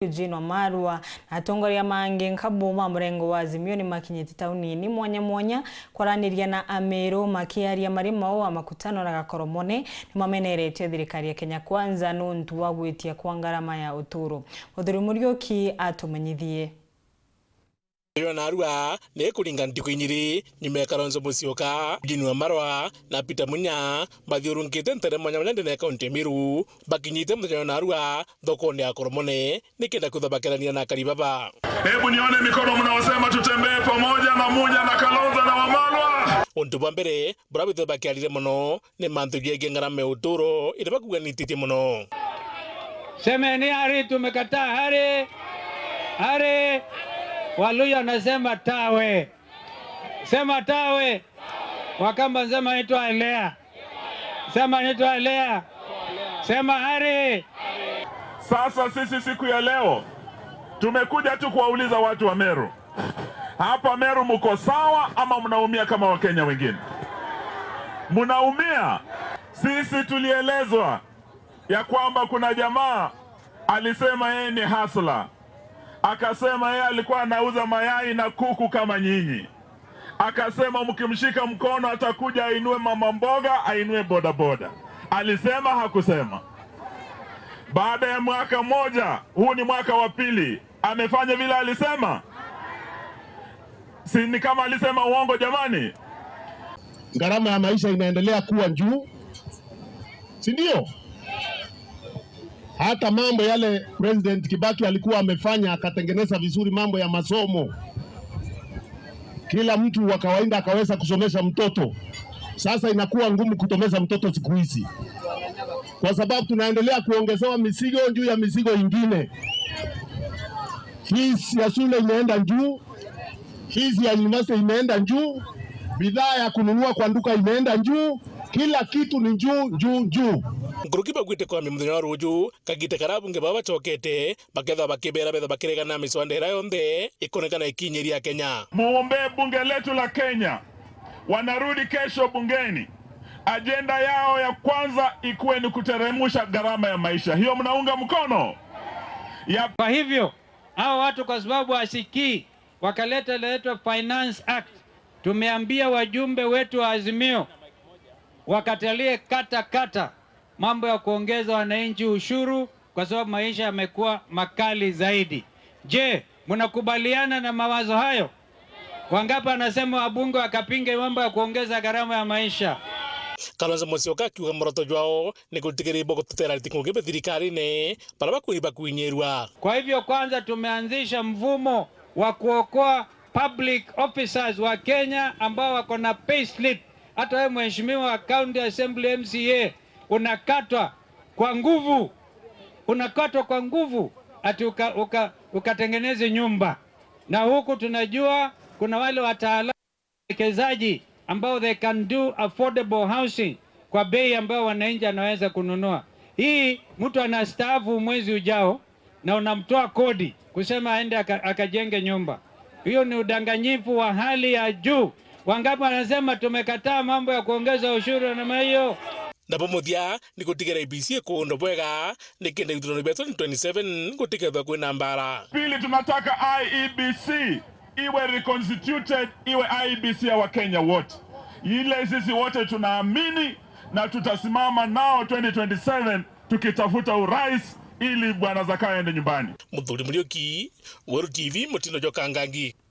Eugene Wamalwa na atongoria mangi nkabu ma murengo wa Azimio ni makinyite tauni-ini mwanya mwanya kwaraniria na Amiru makiaria mari mao wa makutano na gakoromone ni mameneretie thirikari ya Kenya Kwanza nuntu wa gwitia kwa ngarama ya uturo. Muthuri Muriuki atumenyithie. Na Arua ni kuringa ntiku inyiri nyuma ya Kalonzo Musyoka, Eugene Wamalwa na Peter Munya bathiurungite ntere mwanya mwanya ndene ya kaunti ya Meru bakinyite muthenya na Arua thoko-ini ya Koromone nikenda kwithwa bakirania na akari baba. Hebu nione mikono mnaosema tutembee pamoja na Munya na Kalonzo na Wamalwa. Undu bwa mbere buria bithwa bakiarire muno ni mantu jegie ngarama ya uturo iria bakuga nititie muno. Semeni hari, tumekataa hari hari. Waluya wanasema tawe, sema tawe. Wakamba sema naitwa Elea, sema naitwa Elea, sema hari. Sasa sisi siku ya leo tumekuja tu kuwauliza watu wa Meru hapa Meru, mko sawa ama mnaumia kama Wakenya wengine? Mnaumia. Sisi tulielezwa ya kwamba kuna jamaa alisema yeye ni hustler, akasema yeye alikuwa anauza mayai na kuku kama nyinyi, akasema mkimshika mkono atakuja ainue mama mboga, ainue bodaboda. Alisema hakusema? Baada ya mwaka mmoja, huu ni mwaka wa pili, amefanya vile alisema? Si ni kama alisema uongo jamani? Gharama ya maisha inaendelea kuwa juu, si ndio? Hata mambo yale President Kibaki alikuwa amefanya akatengeneza vizuri mambo ya masomo, kila mtu wa kawaida akaweza kusomesha mtoto. Sasa inakuwa ngumu kusomesha mtoto siku hizi, kwa sababu tunaendelea kuongezewa mizigo juu ya mizigo ingine. Fees ya shule imeenda juu, fees ya university imeenda juu, bidhaa ya kununua kwa duka imeenda juu, kila kitu ni juu juu juu. Nkuruki baugite kwamia muthenya wa ruju kagite karia abunge baba bacokete bakethwa bakibera betha bakiregana na miswanda ira yonthe ikonekana ikinyiria Kenya. Muombee bunge letu la Kenya, wanarudi kesho bungeni, ajenda yao ya kwanza ikuwe ni kuteremusha gharama ya maisha. Hiyo mnaunga mkono ya... Kwa hivyo hao watu kwa sababu wasikii wakaleta inaitwa Finance Act. Tumeambia wajumbe wetu wa Azimio wakatalie kata kata mambo ya kuongeza wananchi ushuru kwa sababu maisha yamekuwa makali zaidi. Je, mnakubaliana na mawazo hayo? Wangapi anasema wabunge wakapinge mambo ya kuongeza gharama ya maisha? Kalonzo Musyoka akiuga muoroto jwao ni gutigirirwo gutetera riti thirikari-ini baria bakui bakuinyirwa. Kwa hivyo kwanza tumeanzisha mfumo wa kuokoa public officers wa Kenya ambao wako na pay slip. Hata wewe mheshimiwa wa County Assembly MCA unakatwa kwa nguvu, unakatwa kwa nguvu ati ukatengeneze nyumba. Na huku tunajua kuna wale wataalamu wekezaji ambao they can do affordable housing kwa bei ambayo wananchi anaweza kununua. Hii mtu anastaafu mwezi ujao na unamtoa kodi kusema aende akajenge nyumba. Hiyo ni udanganyifu wa hali ya juu. Wangapi wanasema tumekataa mambo ya kuongeza ushuru na hiyo? Nabo muthia ni gutigira IEBC ikuundwo bwega nikenda ithurano bia 2027 gutikethwa kwina mbara. Pili, tunataka IEBC iwe reconstituted, iwe IEBC ya Wakenya wote, ile sisi wote tunaamini na tutasimama nao 2027 tukitafuta urais ili bwana Zakayo aende nyumbani. Muthuri Muriuki, Weru TV, mutindo jokangangi.